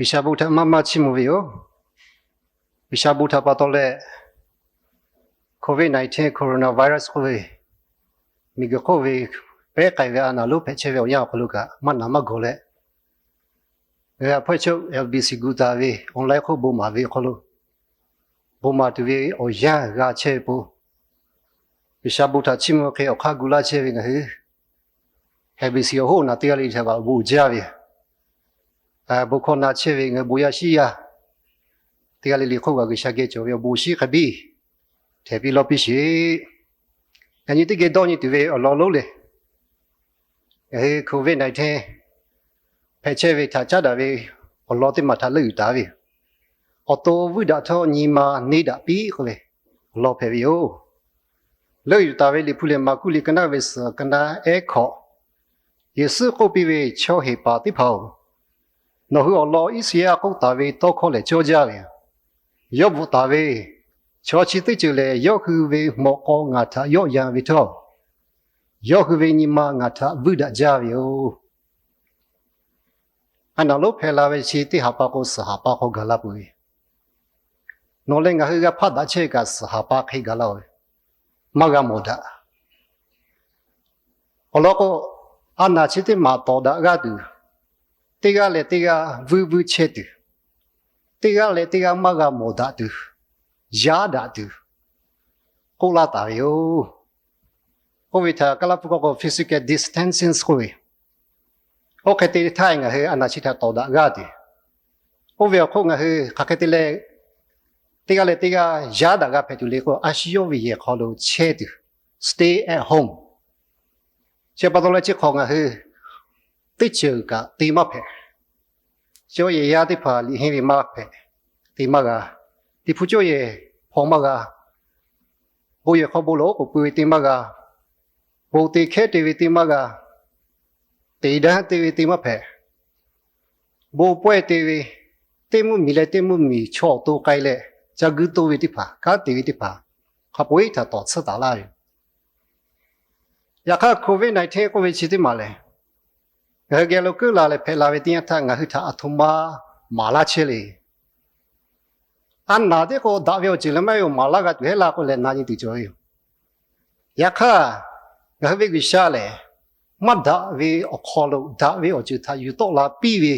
G'uiˬsha bon htaꞈ maˇ maˇ chiˇ mvuh ve yoˬ. G'uiˬsha bon htaꞈ pa taw leh, Covid nineteen coronavirus k'oˆ ve miˬguiˬ hk'oˆ ve pehˉ k'ai ve a naˍ lonˉ hpehꞈ chehˇ ve awˬ yanˇ awˬ hk'aw lo kaꞈ maˇ naˍ maˇ gawˬ leh, ngaˬ hui a hpawehˇ chaw LBC gu taˍ ve online hk'oˆ bon maˍ ve awˬ hk'aw lo bon maˍ tuˬ ve awˬ yanˇ g'a chehˇ ve po, G'uiˬsha bon htaꞈ chiˇ mvuh hk'e awˬ hk'aˇ gu laˇ chehˇ ve ngaˬ hui LBC awˬ hoˉ naˬ teˇ g'aˇ le le htaꞈ kaꞈ awˬ bon uiˍ jaˇ ve yoˬ. Bon hkawˇ na chehˇ ve ngaˬ hui bon yaˇ shiˉ yaˇ teˇ g'aˇ le le hk'oˆ kaꞈ G'uiˬsha geh cawˬ ve awˬ bon shiˉ hk'a biˇ htehꞈ piˇ lawˇ piˇ sheˍ. Yaꞈ nyi teˇ geh dawˇ nyi tuˬ ve awˬ lawn lonˉ lehˬ, ngaˬ hui Covid nineteen hpehꞈ chehˇ ve htaꞈ caˉ daꞈ ve awˬ lawn teˇ maˬ htaꞈ leuˆ yuˬ taˍ ve yoˬ. Awˬ to vuiˇ daꞈ htawˇ nyi ma neˇ daꞈ piˇ k'oˆ ve awˬ lawn hpehꞈ ve yoˬ. Leuˆ yuˬ taˍ ve Liꞈ hpu lehˬ, Maˍkuˆ liꞈ ka naˆ ve suhˍ ka naˆ ehˉ hkawꞈ, Yeˍsuˆ k'oˆ piˇ ve, Chaw heˍ paˍ teˇ hpaˍ-oˬ, nawˬ hui awˬ lawn Iˉsaˍyaˆ k'oˆ taˍ ve tawˇ hkawˇ lehˬ cawˇ jaˇ ve yoˬ. Yawˇ bvuhꞈ taˍ ve, Chaw chi teˇ ceuˬ lehˬ, yawˇ hui ve mawꞈ k'aw ngaˬ htaꞈ yawˆ yan ve htawˇ, yawˇ hui ve nyi ma ngaˬ htaꞈ vuiˇ daꞈ jaˇ ve yoˬ. A naˍ lonˉ hpehꞈ la ve chi teˇ haˍ pa k'o suhˍ haˍ pa hk'aw gaˬ la peuˬ ve. Nawˬ leh ngaˬ hui g'a hpaˆ daꞈ chehˇ ve kaꞈ suhˍ haˍ pa hk'e gaˬ la-oˬ ve, maˇ g'a mawˬ daꞈ. Awˬ lawn k'o, a naˍ chi teˇ maˬ tawˍ daꞈ g'aˇ tuˬ, teˇ g'aˇ leh teˇ g'aˇ vuiˇ vuiˇ chehˇ tuˬ, teˇ g'aˇ leh teˇ g'aˇ maˇ g'a mawˬ daꞈ tuˬ, yaˇ daꞈ tuˬ k'oˆ laˇ taˍ ve yoˬ. Oˇ ve htaꞈ Kaˇlaˇ hpu k'awꞈ k'o physical distancing k'oˆ ve, oˇ hk'e te htaˇ ngaˬ hui a naˍ chi htaꞈ tawˍ daꞈ g'aˇ tuˬ, oˇ ve awˬ hk'oˆ ngaˬ hui hk'aˬ hk'e te leh teˇ g'aˇ leh teˇ g'aˇ yaˇ daꞈ g'a hpehꞈ tuˬ le k'o, a shu yawˇ ve yehˬ hk'aw lo chehˇ tuˬ, stay at home. Chi pa taw leh chi hk'awꞈ ngaˬ hui teˇ ceuˬ kaꞈ te maˇ hpehꞈ. Chi yehˬ yaˇ teˇ hpaˍ liꞈ henˇ ve maˇ hpehꞈ, te maˇ g'a. Liꞈ hpu cawˇ yehˬ hpaw maˇ g'a. Bon yehˬ hk'aw bon lawˬ oˉ k'oˍ pui ve te maˇ g'a. Bon te hkehˉ te ve te maˇ g'a. Teꞈ daˇ te ve te maˇ hpehꞈ. Bon pawehˇ te ve, teˇ mvuhˇ miˬ leh teˇ mvuhˇ miˬ chaw awˬ to k'ai leh ca guiˇ toˇ ve teˇ hpaˍ, kanˉ te ve teˇ hpaˍ, hk'a peu-eˬ htaꞈ tawˍ tsuhˇ taˍ laˇ ve yoˬ. Yaꞈ hk'aˇ Covid nineteen k'oˆ ve chi teˇ maˬ lehˬ, ngaˬ hui geh lo keuˆ la leh hpehꞈ la ve teˇ yanˇ htaˇ ngaˬ hui htaꞈ aˬ htoꞈ ma maˍ laˇ chehˇ le. A naˍ teˇ k'o daꞈ ve awˬ ceuˬ leh maˇ heˆ-oˬ, maˍ laˇ g'a tuˬ heˆ laˇ k'oˆ leh na nyi tuˬ cawˬ ve yoˬ. Yaꞈ hk'aˇ, ngaˬ hui ve G'uiˬsha lehˬ, maˇ daꞈ ve awˬ hk'aw lo daꞈ ve awˬ ceuˬ htaꞈ yuˬ tawˆ la piˇ ve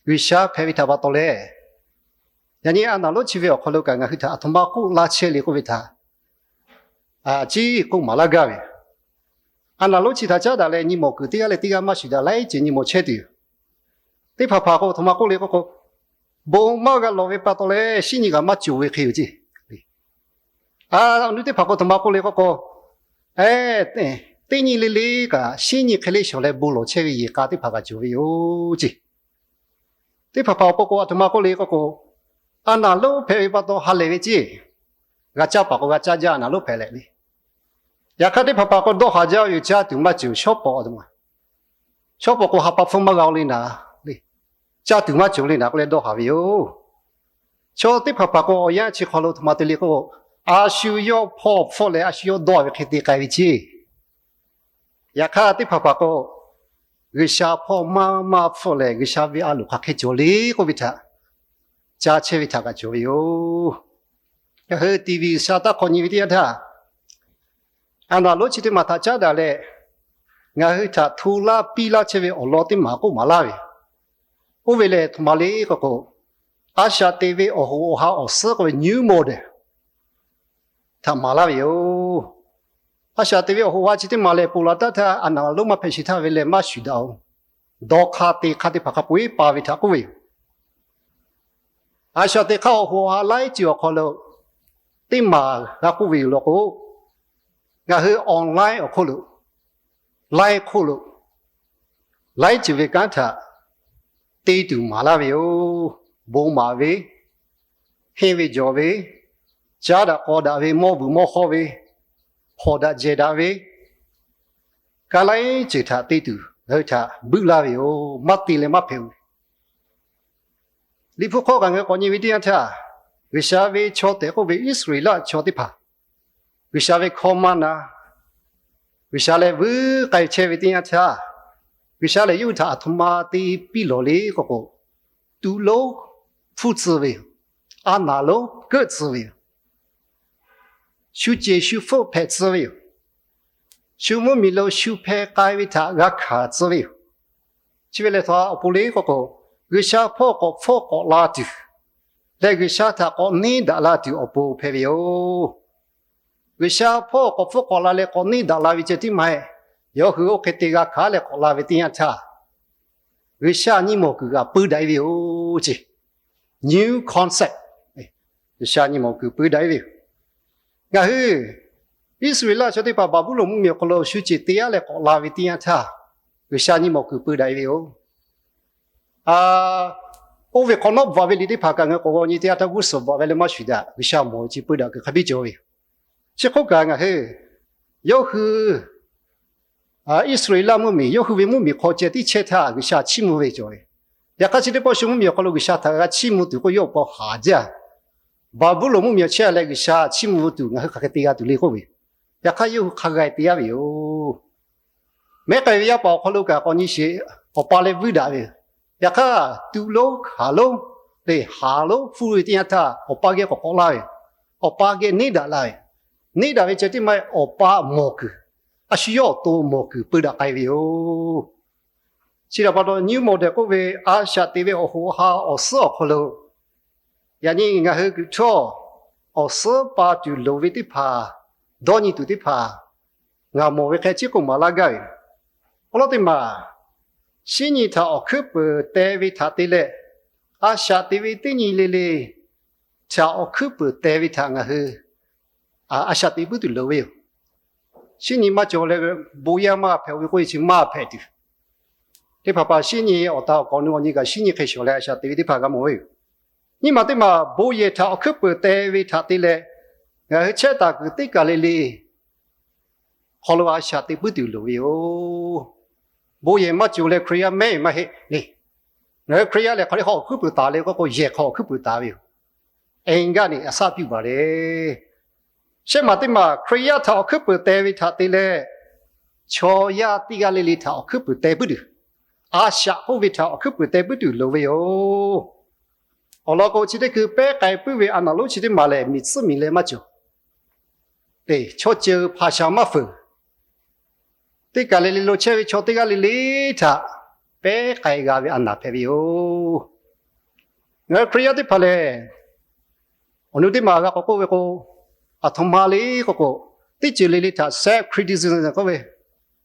G'uiˬsha hpehꞈ ve htaꞈ pa taw leh, yaꞈ nyi a naˍ lonˉ chi ve awˬ hk'aw lo kaꞈ ngaˬ hui htaꞈ aˬ htoꞈ ma k'oˆ laˇ chehˇ le k'oˆ ve htaꞈ a ciˉ k'oˆ maˍ laˇ gaˇ ve. A naˍ lonˉ chi htaꞈ caˉ daꞈ leh nyi mawˬ kuiˬ teˇ g'aˇ leh teˇ g'aˇ maˇ shuˍ daꞈ laiˉ ceuˬ nyi mawˬ chehˇ tuˬ yoˬ. Teˇ hpaˍ hpaˍ k'o aˬ htoꞈ ma k'oˆ le k'oˆ k'o, bon maˇ g'a lawˬ ve pa taw leh shinˉ nyi kaꞈ maˇ cawˬ ve hk'e yoˬ ceˇ. A, awˬ nu teˇ hpaˍ k'o aˬ htoꞈ ma k'oˆ le k'oˆ k'o, teˇ nyi le le kaꞈ shinˉ nyi hk'e le shawˍ leh bon lawˬ chehˇ ve yehˬ k'a teˇ hpaˍ kaꞈ cawˬ ve yoˬ ceˇ. Teˇ hpaˍ hpaˍ awˬ pon k'o aˬ htoꞈ ma k'oˆ le k'oˆ k'o, a naˍ lonˉ hpehꞈ ve pa taw ha lehˬ ve ceˇ. G'a caˇ paˍ k'o g'a caˇ jaˇ, a naˍ lonˉ hpehꞈ leh le. Yaꞈ hk'aˇ teˇ hpaˍ hpaˍ k'o dawˇ haˍ jaˇ ve yoˬ, caˇ tuˬ maˇ cawˬ, shawˉ pawˍ a htoꞈ ma, shawˉ pawˍ k'o ha pa hpfuhˇ maˇ g'a-o le naˍ le. Caˇ tuˬ maˇ cawˬ le naˍ k'oˆ leh dawˇ haˍ ve yoˬ. Chaw teˇ hpaˍ hpaˍ k'o awˬ yanˇ chi hk'aw lo aˬ htoꞈ ma te le k'o, a shu yawˇ hpawˇ hpfuhˆ leh a shu yawˇ dawˇ ve hk'e te k'ai ve ceˇ. Yaꞈ hk'aˇ teˇ hpaˍ hpaˍ k'o, G'uiˬsha hpawˇ maˇ maˇ hpfuhˆ leh G'uiˬsha ve a loˍ hk'aˬ hk'e cawˬ le k'oˆ ve htaꞈ caˇ chehˇ ve htaꞈ kaꞈ cawˬ ve yoˬ. Ngaˬ hui TV G'uiˬsha taˇ hk'awꞈ nyi ve teˇ yanˇ htaˇ, a naˍ lonˉ chi teˇ maˬ htaꞈ caˉ daꞈ leh ngaˬ hui htaꞈ hto laˇ piˇ laˇ chehˇ ve awˬ lawn teˇ maˬ k'oˆ maˍ laˇ ve. Oˇ ve lehˬ aˬ htoꞈ ma le k'oˆ k'o, a shaꞈ teꞈ ve awˬ hoꞈ awˬ ha awˬ suhˉ k'oˆ ve new model htaꞈ maˍ laˇ ve yoˬ. A shaꞈ teꞈ ve awˬ hoꞈ awˬ ha chi teˇ maˬ lehˬ ponˬ laˬ taˉ htaˇ a naˍ lonˉ maˇ hpehꞈ sheˍ htaˇ ve lehˬ maˇ shuˍ daꞈ-oˬ. Dawˇ hk'aˇ te hk'aˇ teˇ hpaˍ hk'a peu-eˬ pa ve htaꞈ k'oˆ ve yoˬ. A shaꞈ teꞈ hk'aˇ awˬ hoꞈ awˬ ha laiˉ ceuˬ awˬ hk'aw lo teˇ maˬ g'a k'oˆ ve yoˬ law k'o, ngaˬ hui online awˬ hk'oˆ lo, line hk'oˆ lo laiˉ ceuˬ ve kanˉ htaꞈ te tuˬ maˍ laˇ ve yoˬ. Bon maˍ ve, henˇ ve jawˬ ve, caˉ daꞈ k'aw daꞈ ve, mawˇ vuiˬ mawˇ hawˇ ve, hawˍ daꞈ jehˬ daꞈ ve, ka laiˉ ceuˬ htaꞈ te tuˬ ngaˬ hui htaꞈ buiˆ laˇ ve yoˬ. Maˇ te leh maˇ hpehꞈ-oˬ. Liꞈ hpu hk'aw kaꞈ ngaˬ hui k'awꞈ nyi ve teˇ yanˇ htaˇ, G'uiˬsha ve chaw tehꞈ k'oˆ ve Iˉsaˍreˍlaˆ chaw teˇ hpaˍ, G'uiˬsha ve hkawˇ maˇ na, G'uiˬsha leh vuiˇ k'ai chehˇ ve teˇ yanˇ htaˇ, G'uiˬsha lehˬ yawˇ hui htaꞈ aˬ htoꞈ ma te piˇ lawˬ le k'oˆ k'o, tuꞈ lonˉ hpfuhˇ tcuh ve yoˬ. A naˍ lonˉ keuˆ tcuh ve yoˬ. Shu ceˬ shu hpfuhˆ hpehꞈ tcuh ve yoˬ. Shu mvuhˇ miˬ lo shu hpeh k'ai ve htaꞈ g'a hkanˍ tcuh ve yoˬ. Chi ve lehˬ, htaꞈ awˬ pon le k'oˆ k'o, G'uiˬsha hpawˇ k'awꞈ hpfuhˆ k'awꞈ la tuˬ leh G'uiˬsha htaꞈ k'awꞈ neˇ daꞈ la tuˬ awˬ pon hpehꞈ ve yoˬ. G'uiˬsha hpawˇ k'awꞈ hpfuhˆ k'awꞈ la leh k'awꞈ neˇ daꞈ la ve ceh tiˉ maˇ heˆ. Yawˇ hui oˇ hk'e te g'a hkanˍ leh k'awꞈ la ve teˇ yanˇ htaˇ, G'uiˬsha nyi mawˬ kuiˬ g'aꞈ peu daꞈ e ve yoˬ ce. New concept. G'uiˬsha nyi mawˬ kuiˬ peu daꞈ e ve yoˬ. Ngaˬ hui Iˉsaˍreˍlaˆ chaw teˇ hpaˍ Baˍbuˍlonˍ mvuhˇmiˬ awˬ hk'aw lo shu ceˬ te aˉ leh k'awꞈ la ve teˇ yanˇ htaˇ, G'uiˬsha nyi mawˬ kuiˬ peu daꞈ e ve yoˬ. Oˇ ve hk'awꞈ nawˉ bvuhꞈ ve liꞈ teˇ hpaˍ kaꞈ ngaˬ hui k'awꞈ g'aw nyi teˇ yanˇ htaˇ g'uˇ suhˍ bvuhꞈ ve leh maˇ shuˍ daꞈ. G'uiˬsha mawˬ ve chi peu daꞈ kuiˬ hk'a biˇ cawˬ ve yoˬ. Chi hk'oˆ kaꞈ ngaˬ hui, yawˇ hui Iˉsaˍreˍlaˆ mvuhˇmiˬ, yawˇ hui ve mvuhˇmiˬ hk'aw ceh tiˉ chehˇ htaˇ G'uiˬsha chiˇ mvuh ve cawˬ ve. Yaꞈ hk'aˇ chi teˇ pawˆ shu mvuhˇmiˬ awˬ hk'aw lo G'uiˬsha htaꞈ g'a chiˇ mvuh tuˬ k'oˆ yawˇ awˬ pon haˍ jaˇ. Baˍbuˍlonˍ mvuhˇmiˬ awˬ chehˇ leh G'uiˬsha chiˇ mvuh tuˬ ngaˬ hui hk'aˬ hk'e te g'a tuˬ le k'oˆ ve. Yaꞈ hk'aˇ yawˇ hui hk'a g'a te yaˇ ve yoˬ. Mehˉ k'ai ve yaˇ paˍ awˬ hk'aw lo kaꞈ k'awꞈ nyi sheˍ, awˬ pa leh vuiˇ daꞈ ve yoˬ. Yaꞈ hk'aˇ tuꞈ lonˉ, hkanˍ lonˉ, leh haˍ lonˉ hpfuhˇ ve teˇ yanˇ htaˇ awˬ pa geh k'awꞈ k'awꞈ laˇ ve yoˬ. Awˬ pa geh neˇ daꞈ la ve yoˬ. Neˇ daꞈ ve ceh tiˉ maˇ heˆ, awˬ pa mawˬ kuiˬ, a shu yawˇ awˬ to mawˬ kuiˬ peu daꞈ k'ai ve yoˬ. Chi htaꞈ pa taw, new model k'oˆ ve a shaꞈ teꞈ ve awˬ hoꞈ awˬ ha awˬ suhˉ awˬ hk'aw lo, yaꞈ nyi ngaˬ hui kuiˬ htawˇ awˬ suhˉ pa tuˬ loˍ ve teˇ hpaˍ, dawˇ nyi tuˬ teˇ hpaˍ ngaˬ mawˬ ve hk'e ciˉ k'oˆ maˍ laˇ gaˇ ve yoˬ. Awˬ lawn teˇ maˬ, shinˉ nyi htaꞈ awˬ hkuiˉ peuˍ teh ve htaꞈ te leh, a shaꞈ teꞈ ve teˇ nyi le le htaꞈ awˬ hkuiˉ peuˍ teh ve htaꞈ ngaˬ hui a shaꞈ teꞈ puiˉ tuˬ loˍ ve yoˬ. Shinˉ nyi maˇ cawˬ leh bon yaˇ maˇ hpehꞈ ve k'oˆ ve chi maˇ hpehꞈ tuˬ, teˇ hpaˍ hpaˍ shinˉ nyi awˬ ta awˬ k'awꞈ nu awˬ nyi kaꞈ shinˉ nyi hk'e shawˍ leh a shaꞈ teꞈ ve teˇ hpaˍ g'a mawˬ ve yoˬ. Nyiˇ maˬ teˇ maˬ bon yehˬ htaꞈ awˬ hkuiˉ peuˍ teh ve htaꞈ te leh, ngaˬ hui chehˇ taˍ kuiˬ teˇ kaˬ le le hk'aw lo a shaꞈ teꞈ puiˉ tuˬ loˍ ve yoˬ. Bon yehˬ maˇ cawˬ leh Hkriꞈ yaˇ mehˉ maˇ heˆ le. Ngaˬ hui Hkriꞈ yaˇ lehˬ hk'aˬ hk'e hk'aw awˬ hkuiˉ peuˍ taˍ le k'oˆ k'o, yehˬ hk'aw awˬ hkuiˉ peuˍ taˍ ve yoˬ. Enˍ gaˇ neꞈ a shaꞈ piˇ baˬ le. Shehˆ maˬ teˇ maˬ Hkriꞈ yaˇ htaꞈ awˬ hkuiˉ peuˍ teh ve htaꞈ te leh, chaw yaˇ teˇ g'aˇ le le htaꞈ awˬ hkuiˉ peuˍ teh puiˉ tuˬ, a shaꞈ k'oˆ ve htaꞈ awˬ hkuiˉ peuˍ teh puiˉ tuˬ loˍ ve yoˬ. Awˬ lawn k'o, chi teˇ hkui pehˉ k'ai puiˉ ve a naˍ lonˉ chi teˇ maˬ lehˬ, miˬ tcuhˉ miˬ leh maˇ cawˬ. Teˇ chaw ceuˬ hpaˍ shaˍ maˇ fuiˍ, teˇ kaˬ le le lo chehˇ ve chaw teˇ g'aˇ le le htaꞈ pehˉ k'ai g'a ve a naˍ hpehꞈ ve yoˬ. Ngaˬ hui Hkriꞈ yaˇ teˇ hpaˍ lehˬ, awˬ nu teˇ maˬ g'a k'awꞈ k'oˆ ve k'o, aˬ htoꞈ ma le k'oˆ k'o, teˇ ceuˬ le le htaꞈ self criticism k'oˆ ve,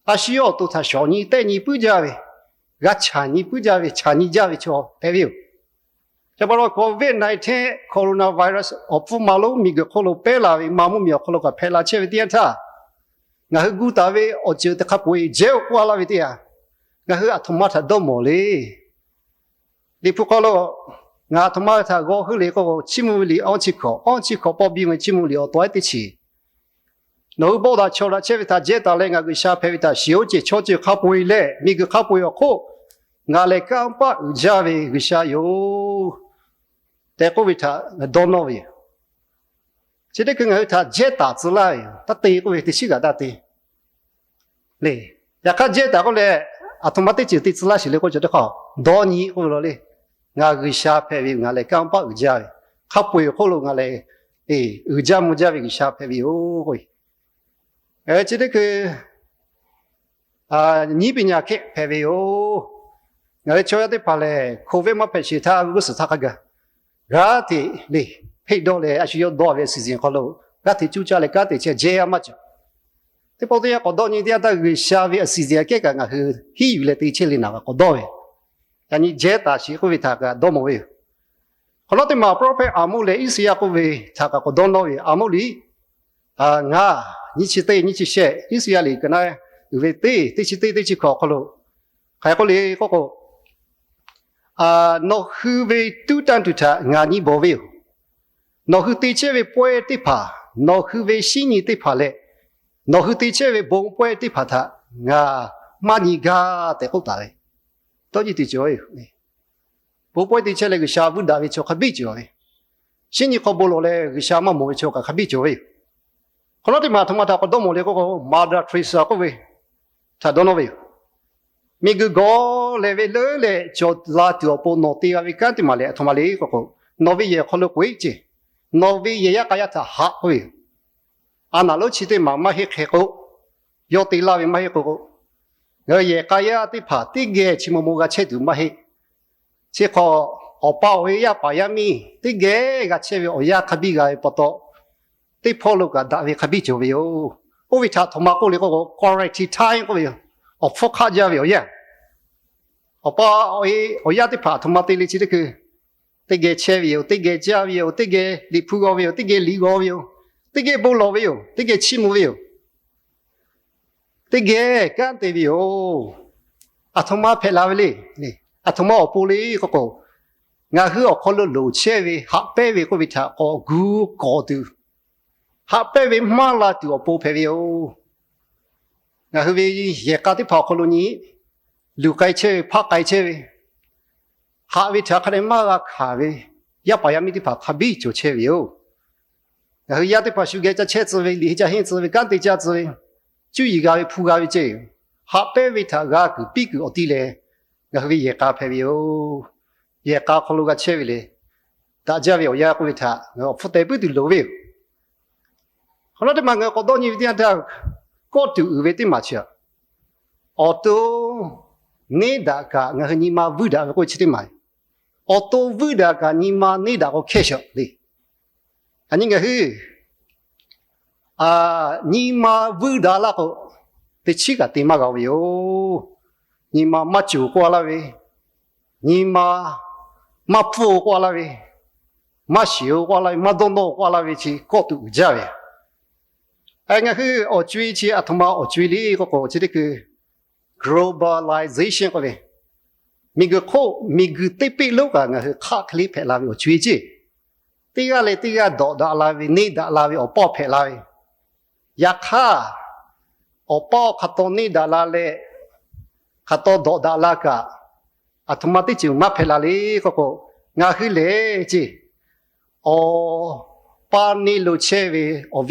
a shu yawˇ awˬ to htaꞈ shawˍ nyi tehˆ nyi puiˉ jaˇ ve, g'a chaˬ nyi puiˉ jaˇ ve, chaˬ nyi jaˇ ve chaw hpehꞈ ve yoˬ. Chi pa taw COVID nineteen coronavirus awˬ hpfuhˇ ma lonˉ miˬguiˬ hk'oˆ lo pehˉ la ve, ma mvuhˇmiˬ awˬ hk'aw lo kaꞈ hpehꞈ la chehˇ ve teˇ yanˇ htaˇ, ngaˬ hui gu taˍ ve awˬ ceuˬ teꞈ hk'a peu eˬ jehˇ-oˬ k'oˆ a laˇ ve teˇ yanˇ, ngaˬ hui aˬ htoꞈ ma htaꞈ dawˇ mawˬ le. Liꞈ hpu hk'aw lo ngaˬ aˬ htoꞈ ma htaꞈ g'aw heuˆ le k'oˆ k'o, chiˇ mvuh ve liꞈ awˇ chi hkawꞈ, awˇ chi hkawꞈ pawˆ biˇ ve chiˇ mvuh liꞈ awˬ taw ehˉ teˇ chi, nawˬ hui bawˆ daꞈ chaw daꞈ chehˇ ve htaꞈ jehˇ taˍ leh ngaˬ G'uiˬsha hpehꞈ ve htaꞈ shiˍ-oˆ ceˬ. Chaw ceuˬ hk'a peu eˬ leh miˬguiˬ hk'a peu eˬ awˬ hk'oˆ ngaˬ lehˬ kanˇ paˆ uiˍ jaˇ ve G'uiˬsha yoˬ tehꞈ k'oˆ ve htaꞈ dawˇ nawˇ ve yoˬ. Chi teˇ hkui ngaˬ hui htaꞈ jehˇ taˍ tcuh laˇ ve yoˬ. Taˇ te k'oˆ ve teˇ shiˉ g'aꞈ taˇ te le. Yaꞈ hk'aˇ jehˇ taˍ k'oˆ leh, aˬ htoꞈ ma teˇ ceuˬ te tcuh laˇ sheˍ le k'oˆ cawˬ teˇ hk'aˇ, dawˇ nyi k'oˆ ve law le. Ngaˬ G'uiˬsha hpehꞈ ve ngaˬ lehˬ kanˇ paˆ uiˍ jaˇ ve, hk'a peu eˬ hk'oˆ lo ngaˬ lehˬ uiˍ jaˇ mvuh jaˇ ve G'uiˬsha hpehꞈ ve yoˬ k'o, chi teˇ hkui nyiˉ piˇ nyaˬ hkehˆ hpehꞈ ve yoˬ. Ngaˬ hui chaw yaˇ teˇ hpaˍ lehˬ, COVID maˇ hpehꞈ sheˍ htaˇ g'uˇ suhˍ htaˇ hk'a gaˬ g'aˇ hteꞈ le hpeˆ dawˇ leh, a shu yawˇ dawˇ ve a siˍ ziˍ hk'aw lo g'aˇ hteꞈ cuˇ caˇ leh kanˉ te chehˇ jehˇ a maˇ cawˬ. Teˇ pawˆ teˇ yanˇ k'awꞈ dawˇ nyi teˇ yanˇ htaˇ G'uiˬsha ve a siˍ ziˍ aꞈ kehˉ kaꞈ ngaˬ hui hiˉ yuˬ leh te chehˇ le naˍ kaꞈ k'awꞈ dawˇ ve, yaꞈ nyi jehˇ taˍ sheˍ k'oˆ ve htaꞈ kaꞈ dawˇ mawˬ ve yoˬ. Hk'awꞈ nawˉ teˇ maˬ prophet Aˍmoˆ leh Iˉsaˍyaˆ k'oˆ ve htaꞈ kaꞈ k'awꞈ dawˇ nawˇ ve yoˬ. Aˍmoˆ liꞈ ngaˬ nyiˇ chi teˇ nyiˇ chi shehˆ, Iˉsaˍyaˆ liꞈ ka naˉ uiˍ ve teˇ teˇ chi teˇ teˇ chi hkawꞈ awˬ hk'aw lo hk'aˬ hk'e k'oˆ le k'oˆ k'o, nawˬ hui ve tuˉ tanˇ tuˬ htaꞈ ngaˬ nyi bawˬ ve yoˬ. Nawˬ hui te chehˇ ve pawehˇ teˇ hpaˍ, nawˬ hui ve shinˉ nyi teˇ hpaˍ leh nawˬ hui te chehˇ ve bon pawehˇ teˇ hpaˍ htaꞈ ngaˬ maˇ nyi gaˇ tehꞈ k'oˆ taˍ ve. Dawˇ nyi tuˬ cawˬ ve yoˬ. Bon pawehˇ te chehˇ leh G'uiˬsha vuiˇ daꞈ ve chaw hk'a biˇ cawˬ ve, shinˉ nyi hk'aw bon lawˬ leh G'uiˬsha maˇ mawˬ ve chaw kaꞈ hk'a biˇ cawˬ ve yoˬ. Hk'awꞈ nawˉ teˇ maˬ aˬ htoꞈ ma htaꞈ k'awꞈ dawˇ mawˬ le k'oˆ k'o, Mother Teresa k'oˆ ve htaꞈ dawˇ nawˇ ve yoˬ. Miˬguiˬ gawˬ lehˬ ve leuˉ leh cawˬ la tuˬ awˬ pon nawˬ te g'a ve kanˉ teˇ maˬ lehˬ, aˬ htoꞈ ma le k'o k'o, nawˬ ve yehˬ awˬ hk'aw lo k'oꞈ e ceˇ, nawˬ ve yehˬ yaˇ k'a yaˇ htaꞈ haꞈ k'oˆ ve yoˬ. A naˍ lonˉ chi teˇ maˬ maˇ heˆ hk'e k'o, yawˇ te laˇ ve maˇ heˆ k'o k'o, ngaˬ hui yehˬ k'a yaˇ teˇ hpaˍ teˇ geh chi maw maw g'a chehˇ tuˬ maˇ heˆ. Chi hk'awꞈ, awˬ pa awˬ e yaˇ paˍ yaˇ miˇ teˇ geh g'a chehˇ ve awˬ yanˇ hk'a biˇ g'a ve pa taw, teˇ hpawˇ lo kaꞈ daꞈ ve hk'a biˇ cawˬ ve yoˬ. Oˇ ve htaꞈ aˬ htoꞈ ma k'oˆ le k'o k'o, quality time k'oˆ ve yoˬ. Awˬ hpfuhˇ hk'aˆ jaˇ ve awˬ yanˇ. Awˬ pa awˬ e awˬ yaˇ teˇ hpaˍ aˬ htoꞈ ma te le chi teˇ hkui, teˇ geh chehˇ ve yoˬ, teˇ geh jaˇ ve yoˬ, teˇ geh liꞈ hpu g'aw ve yoˬ, teˇ geh liꞈ g'aw ve yoˬ, teˇ geh bon lawˬ ve yoˬ, teˇ geh chiˇ mvuh ve yoˬ, teˇ geh kanˉ te ve yoˬ. Aˬ htoꞈ ma hpehꞈ la ve le. Aˬ htoꞈ ma awˬ pon le k'o k'o, ngaˬ hui awˬ hk'aw lo loˍ chehˇ ve haꞈ pehnˇ ve k'oˆ ve htaꞈ k'awꞈ gu kawˍ tuˬ, haꞈ pehnˇ ve maˇ la tuˬ awˬ pon hpehꞈ ve yoˬ. Ngaˬ hui ve yehˬ k'a teˇ hpaˍ awˬ hk'aw lo nyi, luˬ k'ai chehˇ ve, hpaˆ k'ai chehˇ ve, haꞈ ve htaꞈ hk'a dehꞈ maˇ g'a hkanˍ ve yaˇ paˍ yaˇ miˇ teˇ hpaˍ hk'a biˇ cawˬ chehˇ ve yoˬ. Ngaˬ hui yaˇ teˇ hpaˍ shu geh ca chehˇ tcuh ve, liꞈ henˇ ca henˇ tcuh ve, kanˉ te caˇ tcuh ve, cuˇ yiˍ g'a ve hpu g'a ve ceˇ, haꞈ pehnˇ ve htaꞈ g'a kuiˬ piˇ kuiˬ awˬ ti lehˬ, ngaˬ hui ve yehˬ k'a hpehꞈ ve yoˬ. Yehˬ k'a hk'aw lo g'a chehˇ ve lehˬ, daꞈ jaˇ ve awˬ yanˇ k'oˆ ve htaꞈ ngaˬ hui awˬ hpfuhˇ teh puiˉ tuˬ loˍ ve yoˬ. Hk'aw lo teˇ maˬ ngaˬ hui k'awꞈ dawˇ nyi ve teˇ yanˇ htaˇ, kawˆ tuˬ uiˍ ve teˇ maˬ chi, awˬ to neˇ daꞈ kaꞈ ngaˬ hui nyi ma vuiˇ daꞈ ve k'oˆ chi teˇ maˬ, awˬ to vuiˇ daꞈ kaꞈ nyi ma neˇ daꞈ k'o hkehˇ shawˍ le. Aˬ nyi ngaˬ hui nyi ma vuiˇ daꞈ laˇ k'o, teˇ chiˉ kaꞈ te maˇ g'a ve yoˬ. Nyi ma maˇ cawˬ k'oˆ a laˇ ve, nyi ma maˇ pfuhˇ k'oˆ a laˇ ve, maˇ shiˍ-oˬ k'oˆ a laˇ ve, maˇ dawˇ nawˇ-oˬ k'oˆ a laˇ ve chi kawˆ tuˬ uiˍ jaˇ ve. Ngaˬ hui awˬ co-e chi aˬ htoꞈ ma awˬ co-e le k'oˆ k'o, chi teˇ hkui globalization k'oˆ ve, miˬguiˬ hk'oˆ miˬguiˬ teˇ peˆ lonˉ kaꞈ ngaˬ hui hk'aˆ hk'e le hpehꞈ la ve awˬ co-e ceˇ. Teˇ g'aˇ leh teˇ g'aˇ dawꞈ daꞈ la ve, neˇ daꞈ la ve awˬ pawˇ hpehꞈ la ve. Yaꞈ hk'aˇ, awˬ pawˇ hk'aˬ taw neˇ daꞈ la leh, hk'aˬ taw dawꞈ daꞈ la kaꞈ, aˬ htoꞈ ma teˇ ceuˬ maˇ hpehꞈ la le k'oˆ k'o, ngaˬ hui lehˬ ceˇ, awˬ pa neˇ lo chehˇ ve awˬ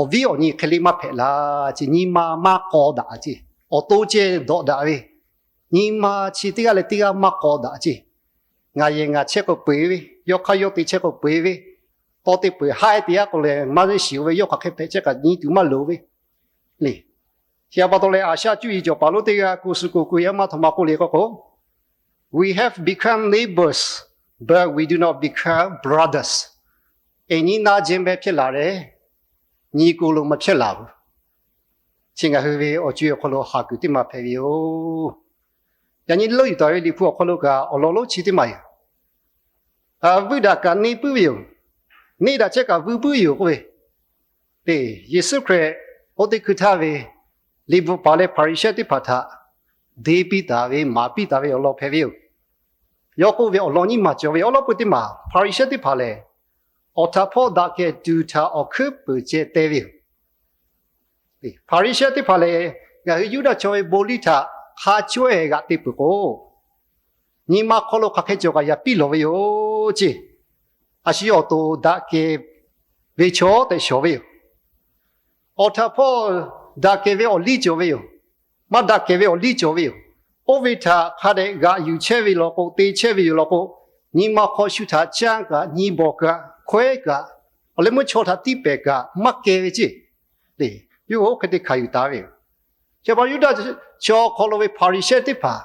viˉ awˬ nyi hk'e le maˇ hpehꞈ la ceˇ. Nyi ma maˇ k'aw daꞈ ceˇ. Awˬ to ceh dawꞈ daꞈ ve, nyi ma chi teˇ g'aˇ leh teˇ g'aˇ maˇ k'aw daꞈ ceˇ. Ngaˬ yehˬ ngaˬ chehˇ k'o peu-eˬ ve, yawˇ hk'aˇ yawˇ te chehˇ k'o peu-eˬ ve, tawˇ teˇ peu-eˬ haˉ te aˉ k'o lehˬ maˇ shiˍ-oˬ ve, yawˇ hk'aˬ hk'e hpehꞈ chehˇ kaꞈ nyi tuˬ maˇ loˍ ve le. Chi pa taw leh, Aˍshaˆ cuˇ yiˍ cawˬ paˍ lonˉ teˇ g'aˇ ku suh ko ku yaˇ maˇ htoꞈ ma k'oˆ le k'oˆ k'o, we have become neighbors, but we do not become brothers. အိမ်နီးနားချင်းပဲ ဖြစ်လာတယ်၊ ညီအစ်ကိုလို မဖြစ်လာဘူး. Chi ngaˬ hui ve awˬ co-e awˬ hk'aw lo haˍ kuiˬ teˇ maˬ hpehꞈ ve yoˬ. Yaꞈ nyi leuˆ yuˬ taˍ ve Liꞈ hpu awˬ hk'aw lo kaꞈ awˬ lawn lonˉ chi teˇ maˬ yoˬ. Vuiˇ daꞈ kaꞈ neˇ puiˉ ve yoˬ. Neˇ daꞈ chehˇ kaꞈ vuiˇ puiˉ yoˬ k'oˆ ve, Yeˍsuˆ Hkriꞈ oˇ teˇ hkui htaˇ ve liꞈ bvuhꞈ paˍ leh Hpaˍriˍsehˇ teˇ hpaˍ htaꞈ deˇ piˇ taˍ ve, maˍ piˇ taˍ ve awˬ lawn hpehꞈ ve yoˬ. Yawˇ k'oˆ ve awˬ lawn nyiˇ maˬ cawˬ ve, awˬ lawn peu teˇ maˬ Hpaˍriˍsehˇ teˇ hpaˍ lehˬ, awˬ htaꞈ hpawˇ daꞈ kehˬ tuˬ htaꞈ awˬ hkuiˉ peuˍ ceh te ve yoˬ. Hpaˍriˍsehˇ teˇ hpaˍ lehˬ, ngaˬ hui Yuˇdaꞈ chaw ve bon liˇ htaꞈ hk'a cawehˬ g'aꞈ te peuˬ k'o, nyi ma hk'aw lo hk'aˬ hk'e cawˬ kaꞈ yaꞈ piˇ lawˬ ve yoˬ ceˇ. A shu awˬ to daꞈ kehˬ ve chaw tehꞈ shawˍ ve yoˬ. Awˬ htaꞈ hpawˇ daꞈ kehˬ ve awˬ liˇ cawˬ ve yoˬ. Maˇ daꞈ kehˬ ve awˬ liˇ cawˬ ve yoˬ. Oˇ ve htaꞈ hk'a dehꞈ g'aꞈ yuˬ chehˇ ve law k'o, te chehˇ ve yoˬ law k'o, nyi ma hk'aw shu htaꞈ canˇ kaꞈ, nyi bawˬ kaꞈ, hkawehˉ kaꞈ, awˬ leh meuˇ chaw htaꞈ tiˇ pehˍ kaꞈ maˇ keh ve ceˇ. Yawˇ hui oˇ hk'e te hkanˍ yuˬ taˍ ve yoˬ. Chi pa Yuˇdaꞈ chaw hk'aw lo ve Hpaˍriˍsehˇ teˇ hpaˍ,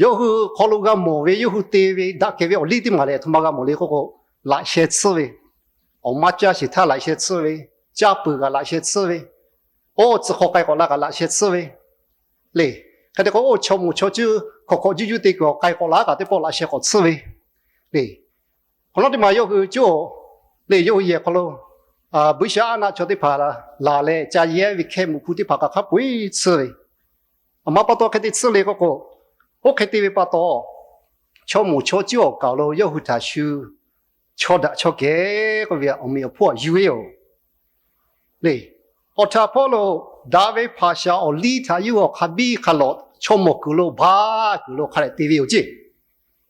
yawˇ hui hk'aw lo g'a mawˬ ve, yawˇ hui te ve daꞈ kehˬ ve awˬ liˇ teˇ maˬ lehˬ, aˬ htoꞈ ma g'a mawˬ le k'oˆ k'o, laꞈ sheh tsuhˇ ve, awˬ maˇ caˇ sheˍ htaˇ laꞈ sheh tsuhˇ ve, caˇ peuˬ kaꞈ laꞈ sheh tsuhˇ ve, oˇ tcuh hk'aw k'ai k'awꞈ la kaꞈ laꞈ sheh tsuhˇ ve le. Hk'e te k'o, oˇ chaw moˍ chaw cuˇ hkawꞈ hkawꞈ juˇ juˇ te kuiˬ awˬ k'ai k'awꞈ la kaꞈ teˇ pawˆ laꞈ sheh k'awꞈ tsuhˇ ve le. Hk'awꞈ nawˉ teˇ maˬ yawˇ hui cuˇ le, yawˇ hui yehˬ hk'aw lo buiˇshaˆaˉnaˆ chaw teˇ hpaˍ laˬ leh, ca yehˇ ve hkeh muꞈ hpu teˇ hpaˍ kaꞈ hk'a peu-eˬ tsuhˇ ve, aˬ ma pa taw hk'e te tsuhˇ le k'oˆ k'o, oˇ hk'e te ve pa taw, chaw moˍ chaw cuˇ awˬ kaˍ lo yawˇ hui htaꞈ shu chaw daꞈ chaw kehˬ k'oˆ ve awˬ meꞈ awˬ hponˇ yuˬ ve yoˬ le. Awˬ htaꞈ hpawˇ lo daꞈ ve hpaˍ shaˍ awˬ liˇ htaꞈ yawˇ hui awˬ hk'a biˇ hk'a lawꞈ chaw mawˬ kuiˬ lo baˬ kuiˬ lo hk'a dehꞈ te ve yoˬ ceˇ.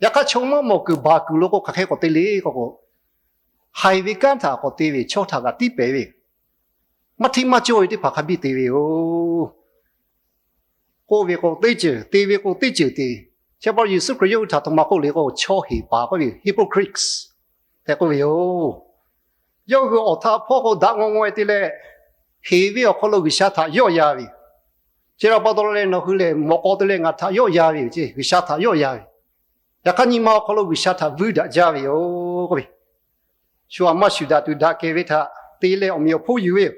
Yaꞈ hk'aˇ, chaw maˇ mawˬ kuiˬ baˬ kuiˬ lo k'o, hk'aˬ hk'e k'awꞈ te le k'oˆ k'o, haiˬ ve kanˉ htaꞈ k'awꞈ te ve, chaw htaꞈ kaꞈ tiˇ pehˍ ve, maˇ hteˇ maˇ cawˇ ve teˇ hpaˍ hk'a biˇ te ve yoˬ. k'oˆ ve k'o teˇ ceuˬ, te ve k'o teˇ ceuˬ te. Chi pa taw Yeˍsuˆ Hkriꞈ yawˇ hui htaꞈ htoꞈ ma k'oˆ le k'o, chaw heˍ paˍ k'oˆ ve yoˬ, hypocrites tehꞈ k'oˆ ve yoˬ. Yawˇ hui awˬ htaꞈ hpawˇ k'o daꞈ ngawˬ ngawˬ-e te leh, heˍ ve awˬ hk'aw lo G'uiˬsha htaꞈ yawˆ yan ve yoˬ. Chi pa taw leh nawˬ hui lehˬ mawꞈ k'aw te leh ngaˬ htaꞈ yawˆ yan ve yoˬ ce, G'uiˬsha htaꞈ yawˆ yan ve. Yaꞈ hk'aˇ nyi ma awˬ hk'aw lo G'uiˬsha htaꞈ vuiˇ daꞈ jaˇ ve yoˬ k'oˆ ve, shu aꞈ maˇ shuˍ daꞈ tuˬ daꞈ kehˬ ve htaꞈ te leh awˬ meꞈ awˬ hponˇ yuˬ ve yoˬ.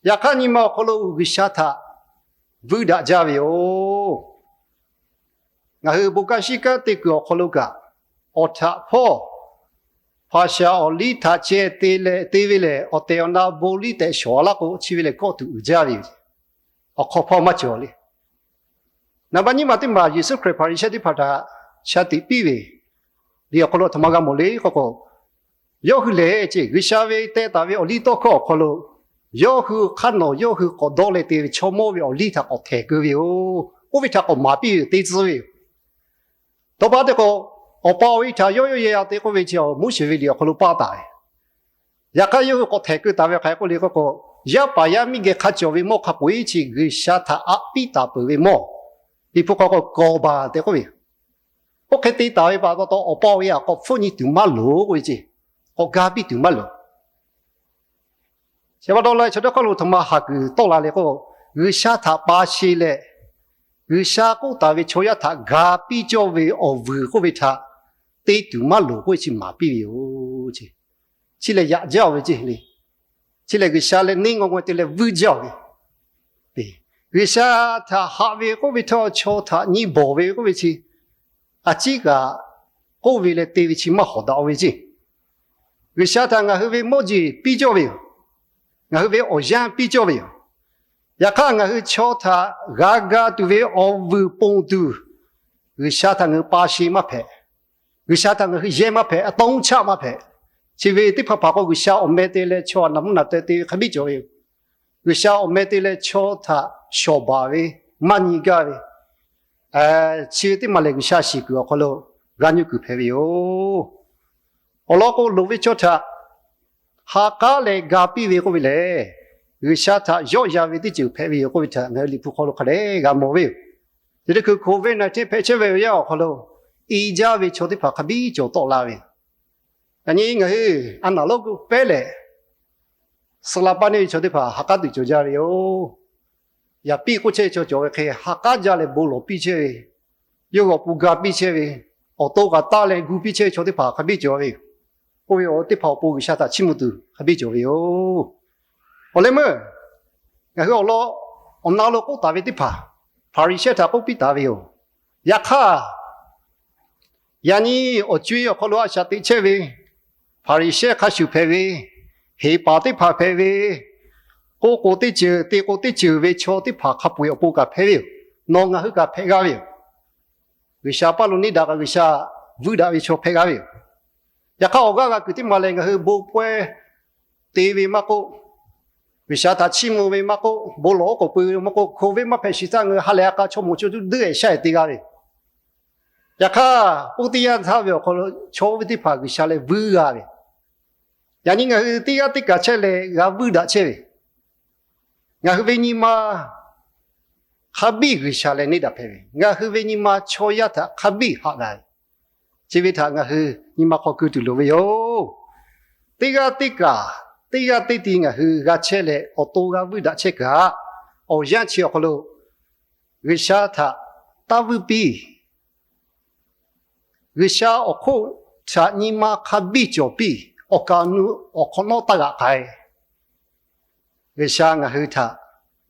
Yaꞈ hk'aˇ nyi ma awˬ hk'aw lo G'uiˬsha htaꞈ vuiˇ daꞈ jaˇ ve yoˬ. Ngaˬ hui bon kanˉ shiˉ kanˉ te kuiˬ awˬ hk'aw lo kaꞈ, awˬ htaꞈ hpawˇ hpaˍ shaˍ awˬ liˇ htaꞈ ceh te leh te ve lehˬ, awˬ tehˬ awˬ na bon liˇ tehꞈ shawˍ laˇ k'o, chi ve lehˬ kawˆ tuˬ uiˍ jaˇ ve yoˬ. Awˬ hk'aw hpawˇ maˇ cawˬ le. Naˍ baˆ nyiˇ ma teˇ maˬ Yeˍsuˆ Hkriꞈ Hpaˍriˍsehˇ teˇ hpaˍ htaꞈ sha tiꞈ piˇ ve, liꞈ awˬ hk'aw lo aˬ htoꞈ ma g'a mawˬ le k'oˆ k'o, yawˇ hui lehˬ ce, G'uiˬsha ve teh taˍ ve awˬ liˇ tawˇ hkawˇ awˬ hk'aw lo yawˇ hui hk'aˇ nawˬ yawˇ hui k'awꞈ dawˇ leh te ve chaw mawˇ ve awˬ liˇ htaꞈ k'awꞈ htehˍ keu ve yoˬ. Oˇ ve htaꞈ k'awꞈ maˍ piˇ ve yoˬ, te tcuh ve yoˬ. Tawˇ pa teˇ k'o, awˬ pa awˬ e htaꞈ yawˇ yawˇ yehˬ yaˇ te k'oˆ ve chi Moˉseˍ ve liꞈ awˬ hk'aw lo paˇ taˍ ve. Yaꞈ hk'aˇ yawˇ hui k'awꞈ htehˍ keu taˍ ve hk'aˬ hk'e k'oˆ le k'oˆ k'o, yaˇ paˍ yaˇ miˇ geh hk'a cawˬ ve mawˇ hk'a peu-eˬ chi G'uiˬsha htaꞈ aꞈ piˇ taˍ peuˬ ve mawˇ, liꞈ hpu hk'aw k'o kawˍ baˬ tehꞈ k'oˆ ve yoˬ. Oˇ hk'e te taˍ ve pa taw awˬ pa awˬ e htaꞈ k'awꞈ hpfuhˆ nyi tuˬ maˇ loˍ k'oˆ ve ce, k'awꞈ ga piˇ tuˬ maˇ loˍ. Chi pa taw leh chaw teˇ hk'aˇ lo htoꞈ ma haˍ kuiˬ tawˆ la le k'o, G'uiˬsha htaꞈ pa sheˍ leh, G'uiˬsha k'oˆ taˍ ve chaw yaˇ htaꞈ ga piˇ cawˇ ve awˬ vuiˬ k'oˆ ve htaꞈ te tuˬ maˇ loˍ k'oˆ ve chi maˍ piˇ ve yoˬ ce. Chi lehˬ yaꞈ jaˇ-oˬ ve ce le. Chi lehˬ G'uiˬsha leh neˇ ngawˬ ngawˬ te leh vuiˇ jaˇ-oˬ ve. G'uiˬsha htaꞈ haꞈ ve k'oˆ ve htawˇ, chaw htaꞈ nyi bawˬ ve k'oˆ ve chi a ciˉ kaꞈ k'oˆ ve leh te ve chi maˇ hawˍ daꞈ-oˬ ve ce. G'uiˬsha htaꞈ ngaˬ hui ve mawˇ jeˬ piˇ cawˇ ve yoˬ. Ngaˬ hui ve awˬ yanˇ piˇ cawˇ ve yoˬ. Yaꞈ hk'aˇ ngaˬ hui chaw htaꞈ g'a ga tuˬ ve awˬ vuiˬ ponˬ tuˬ, G'uiˬsha htaꞈ ngaˬ hui pa sheˍ maˇ hpehꞈ. G'uiˬsha htaꞈ ngaˬ hui yehˇ maˇ hpehꞈ, a tawˇ chaˆ maˇ hpehꞈ. Chi ve teˇ hpaˍ hpaˍ k'o G'uiˬsha awˬ meh te leh chaw naꞈ mvuhˇ naꞈ te te ve hk'a biˇ cawˬ ve yoˬ. G'uiˬsha awˬ meh te leh chaw htaꞈ shawˍ baˬ ve, maˇ nyi gaˇ ve, chi ve teˇ maˬ lehˬ G'uiˬsha shiˍ kuiˬ awˬ hk'aw lo g'a nyi kuiˬ hpehꞈ ve yoˬ. Awˬ lawn k'o loˍ ve chaw htaꞈ ha k'aˉ leh ga piˇ ve k'oˆ ve lehˬ, G'uiˬsha htaꞈ yawˆ yan ve teˇ ceuˬ hpehꞈ ve yoˬ k'oˆ ve htaꞈ ngaˬ hui liꞈ hpu hk'aw lo hk'a dehꞈ g'a mawˬ ve yoˬ. Chi teˇ hkui Covid nineteen hpehꞈ chehˇ ve awˬ yanˇ awˬ hk'aw lo i jaˇ ve chaw teˇ hpaˍ hk'a biˇ cawˬ tawˆ la ve yoˬ. Yaꞈ nyi ngaˬ hui a naˍ lonˉ pehˉ lehˬ, suh la paˇ neˇ ve chaw teˇ hpaˍ ha k'aˉ tuˬ cawˬ jaˇ ve yoˬ. Yaꞈ piˇ k'oˆ chehˇ ve chaw cawˬ ve hk'e ha k'aˉ jaˇ leh bon lawˬ piˇ chehˇ ve, yawˇ hui awˬ pon ga piˇ chehˇ ve, awˬ to kaꞈ taˇ leh gu piˇ chehˇ ve chaw teˇ hpaˍ hk'a biˇ cawˬ ve yoˬ. Oˇ ve awˬ teˇ hpaˍ awˬ pon G'uiˬsha htaꞈ chiˇ mvuh tuˬ hk'a biˇ cawˬ ve yoˬ. Awˬ leh meuˇ ngaˬ hui awˬ lawn awˬ na lo k'oˆ taˍ ve teˇ hpaˍ, Hpaˍriˍsehˇ htaꞈ k'oˆ piˇ taˍ ve yoˬ. Yaꞈ hk'aˇ, yaꞈ nyi awˬ co-e awˬ hk'aw lo a shaꞈ teꞈ chehˇ ve Hpaˍriˍsehˇ hk'a shuˍ hpehꞈ ve, heˍ paˍ teˇ hpaˍ hpehꞈ ve, k'oˆ k'o teˇ ceuˬ te k'o teˇ ceuˬ ve chaw teˇ hpaˍ hk'a peu-eˬ awˬ pon kaꞈ hpehꞈ ve yoˬ. Nawˬ ngaˬ hui kaꞈ hpehꞈ g'a ve yoˬ. G'uiˬsha paˇ lo neˇ daꞈ kaꞈ G'uiˬsha vuiˇ daꞈ ve chaw hpehꞈ g'a ve yoˬ. Yaꞈ hk'aˇ awˬ g'aˇ g'a kuiˬ teˇ maˬ lehˬ ngaˬ hui bon pawehˇ te ve maˇ k'oˆ, G'uiˬsha htaꞈ chiˇ mvuh ve maˇ k'oˆ, bon lawˬ oˉ k'oˍ pui ve maˇ k'oˆ, Covid maˇ hpehꞈ shiˍ htaˇ ngaˬ hui ha lehˬ a k'a chaw moˍ chaw cuˇ duiˆ-ehˍ shaˆ-ehˍ te g'a ve yoˬ. Yaꞈ hk'aˇ, oˇ teˇ yanˇ htaˇ ve awˬ hk'aw lo chaw oˇ ve teˇ hpaˍ G'uiˬsha leh vuiˇ g'a ve, yaꞈ nyi ngaˬ hui teˇ g'aˇ teˇ kaˬ chehˇ leh g'a vuiˇ daꞈ chehˇ ve, ngaˬ hui ve nyi ma hk'a biˇ G'uiˬsha leh neˇ daꞈ hpehꞈ ve, ngaˬ hui ve nyi ma chaw yaˇ htaꞈ hk'a biˇ haꞈ g'a ve, chi ve htaꞈ ngaˬ hui nyi ma hk'aw keu tuˬ loˍ ve yoˬ. Teˇ g'aˇ teˇ kaˬ, teˇ g'aˇ teˇ ti ngaˬ hui g'a chehˇ leh awˬ to g'a vuiˇ daꞈ chehˇ kaꞈ, awˬ yanˇ chi awˬ hk'aw lo G'uiˬsha htaꞈ taˇ vuiˇ piˇ. G'uiˬsha awˬ hk'oˆ htaꞈ nyi ma hk'a biˇ cawˬ piˇ. Awˬ kaˍ awˬ nu awˬ hk'awꞈ nawˉ taˇ g'aꞈ k'ai. G'uiˬsha ngaˬ hui htaꞈ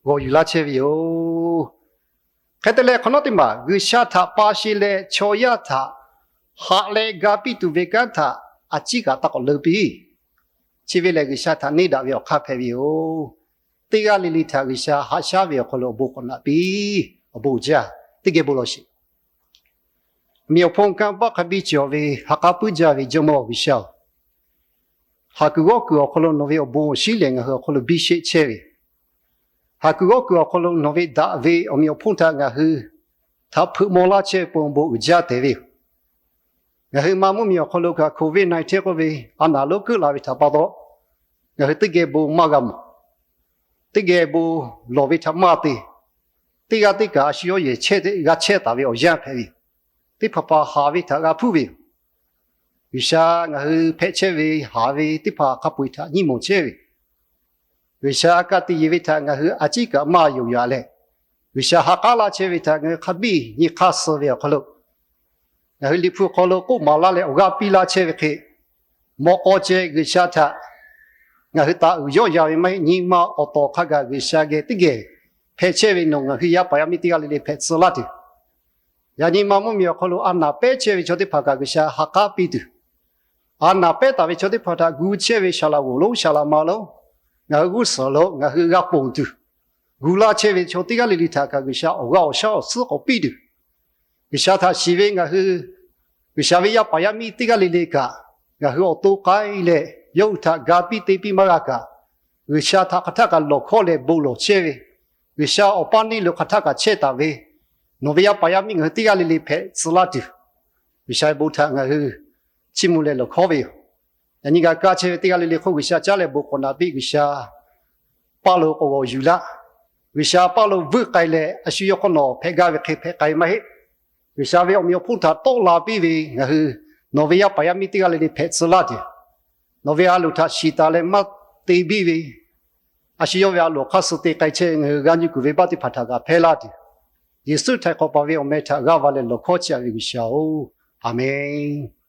g'aw yuˬ laˇ chehˇ ve yoˬ. Hk'e te leh hk'awꞈ nawˉ teˇ maˬ G'uiˬsha htaꞈ pa sheˍ leh chaw yaˇ htaꞈ haꞈ leh ga piˇ tuˬ ve kanˉ htaꞈ a ciˉ kaꞈ taˇ k'awꞈ leuˉ piˇ. Chi ve lehˬ G'uiˬsha htaꞈ neˇ daꞈ ve awˬ hk'aˇ hpehꞈ ve yoˬ. Teˇ g'aˇ le le htaꞈ G'uiˬsha haꞈ shaˉ ve awˬ hk'aw lo awˬ bon k'awꞈ naꞈ piˇ. Awˬ bon uiˍ jaˇ. Teˇ geh bon lawˬ sheˍ. Miˬ awˬ hponˇ kanˇ paˆ hk'a biˇ cawˬ ve ha k'aˉ puiˉ jaˇ ve Jawˇmawˇ G'uiˬsha-oˬ, haˍ kuiˬ g'awˇ kuiˬ awˬ hk'aw lo nawˬ ve awˬ bon awˬ shinˉ lehˬ ngaˬ hui awˬ hk'aw lo biˇ sheˆ chehˇ ve, haˍ kuiˬ g'awˇ kuiˬ awˬ hk'aw lo nawˬ ve daꞈ ve awˬ miˬ awˬ hponˇ htaꞈ ngaˬ hui htaꞈ hpeuꞈ maw laˇ chehˇ ve pon awˬ bon uiˍ jaˇ tehꞈ ve yoˬ. Ngaˬ hui ma mvuhˇ miˬ awˬ hk'aw lo kaꞈ Covid nineteen k'oˆ ve a naˍ lonˉ keuˆ la ve htaꞈ pa taw, ngaˬ hui teˇ geh bon maˇ g'a mawˬ. Teˇ geh bon lawˬ ve htaꞈ maˇ te. teˇ g'aˇ teˇ kaꞈ a shu yawˇ yehˬ chehˇ g'a chehˇ taˍ ve awˬ yanˇ hpehꞈ ve yoˬ. Teˇ hpaˍ hpaˍ haˍ ve htaꞈ g'a hpuˇ ve yoˬ. G'uiˬsha ngaˬ hui hpehꞈ chehˇ ve haˍ ve teˇ hpaˍ hk'a peu-eˬ htaꞈ nyi mawˬ chehˇ ve yoˬ. G'uiˬsha a kaˇ te yeˬ ve htaꞈ ngaˬ hui a ciˉ kaꞈ maˇ yonˍ yaꞈ leh, G'uiˬsha ha k'aˉ laˇ chehˇ ve htaꞈ ngaˬ hui hk'a biˇ nyi hk'aˇ suh ve awˬ hk'aw lo, ngaˬ hui Liꞈ hpu hk'aw lo k'oˆ maˍ laˇ leh awˬ g'aˇ piˇ laˇ chehˇ ve hk'e, mawꞈ k'aw ceh G'uiˬsha htaꞈ ngaˬ hui taˍ uiˍ yawˆ yan ve maˇ heˆ. Nyi ma awˬ tawˍ hk'a gaˬ G'uiˬsha geh teˇ geh hpehꞈ chehˇ ve nawˬ ngaˬ hui yaˇ paˍ yaˇ miˇ teˇ g'aˇ le le hpehꞈ tcuh laˇ tuˬ, yaꞈ nyi ma mvuhˇmiˬ awˬ hk'aw lo a naˍ pehˉ chehˇ ve chaw teˇ hpaˍ kaꞈ G'uiˬsha ha k'aˉ piˇ tuˬ, a naˍ pehˉ taˍ ve chaw teˇ hpaˍ htaꞈ gu chehˇ ve saˍ laꞈ g'oˍ lonˉ saˍ laꞈ ma lonˉ ngaˬ hui g'uˇ suhˍ lo ngaˬ hui g'a ponˬ tuˬ, gu laˇ chehˇ ve chaw teˇ g'aˇ le le htaꞈ kaꞈ G'uiˬsha awˬ g'aˇ awˬ shaˉ awˬ suhˉ k'awꞈ piˇ tuˬ, G'uiˬsha htaꞈ shiˍ ve ngaˬ hui G'uiˬsha ve yaˇ paˍ yaˇ miˇ teˇ g'aˇ le le kaꞈ, ngaˬ hui awˬ to k'ai leh yawˇ hui htaꞈ ga piˇ te piˇ maˇ g'a kaꞈ, G'uiˬsha htaꞈ hk'aˬ htaˇ kaꞈ lawˬ hkawˇ leh bon lawˬ chehˇ ve, G'uiˬsha awˬ paˇ neˇ lo hk'aˬ htaˇ kaꞈ chehˇ taˍ ve nawˬ ve yaˇ paˍ yaˇ miˇ ngaˬ hui teˇ g'aˇ le le hpehꞈ tcuh laˇ tuˬ, G'uiˬsha ve bon htaꞈ ngaˬ hui chiˇ mvuh leh lawˬ hkawˇ ve yoˬ. Yaꞈ nyi g'a kaˇ chehˇ ve teˇ g'aˇ le le hk'oˆ G'uiˬsha caˉ leh bon k'awꞈ naꞈ piˇ. G'uiˬsha paˇ lo k'awꞈ g'awˬ yuˬ laˇ. G'uiˬsha paˇ lo vuiˇ k'ai leh a shu yawˇ hk'aw nawˬ hpehꞈ gaˇ ve hk'e hpehꞈ k'ai maˇ heˆ. G'uiˬsha ve awˬ meꞈ awˬ hponˇ htaꞈ tawˆ la piˇ ve ngaˬ hui nawˬ ve yaˇ paˍ yaˇ miˇ teˇ g'aˇ le le hpehꞈ tcuh laˇ tuˬ, nawˬ ve a loˍ htaꞈ shiˍ taˍ leh maˇ te biˇ ve, a shu yawˇ ve a loˍ hk'aˇ suh te k'ai chehˇ ngaˬ hui g'a nyi kuiˬ ve baˆ teˇ hpaˍ htaꞈ g'a hpehˇ laˇ tuˬ, Yeˍsuˆ htaiˍ hk'awꞈ paˍ ve awˬ meh htaꞈ g'aˇ va leh lawˬ hkawˇ chi a ve G'uiˬsha-oˬ, Aˍmenˍ.